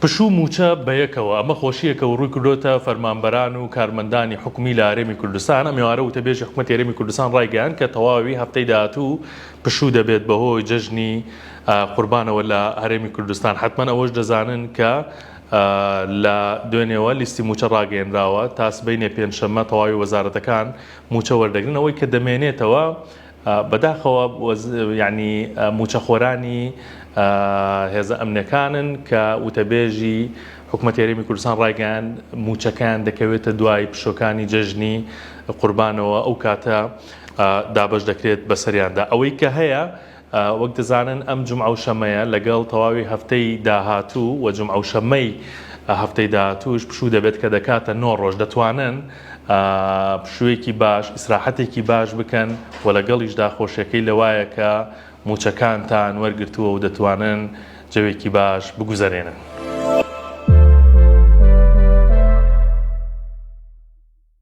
پشوو مووچە بەیەکەوە، ئەمە خۆشییەکە و ڕووی کردۆتە فەرمانبەران و کارمەندانی حکومی لە هەرێمی کوردستان، ئەم ئێوارە وتەبێژی حکومەتی هەرێمی کوردستان ڕایگەیاند کە تەواوی هەفتەی داهاتوو پشوو دەبێت بەهۆی جەژنی قوربانەوە لە هەرێمی کوردستان، حەتمەن ئەوەش دەزانن کە لە دوێنێوە لیستی مووچە ڕاگەیەنراوە تا سبەینێ پێنجشەممە تەواوی وەزارەتەکان مووچە وەردەگرن، ئەوەی کە دەمێنێتەوە بەداخەوە یانی مووچەخۆرانی هێزە ئەمنیەکانن کە وتەبێژی حکومەتی هەرێمی کوردستان ڕایگەیاند مووچەکەیان دەکەوێتە دوای پشۆکانی جەژنی قوربانەوە ئەو کاتە دابەش دەکرێت بەسەریاندا ئەوەی کە هەیە وەک دەزانن ئەم جومعە و شەمەیە لەگەڵ تەواوی هەفتەی داهاتوو و جومعە و شەمەی هەفتەی داهاتووش پشوو دەبێت کە دەکاتە نۆ ڕۆژ دەتوانن پشوویەکی باش ئیسراحەتێکی باش بکەن و لەگەڵیشدا خۆشیەکەی لەوایە کە مووچەکانتان وەرگرتووە و دەتوانن جەوێکی باش بگوزەرێنن.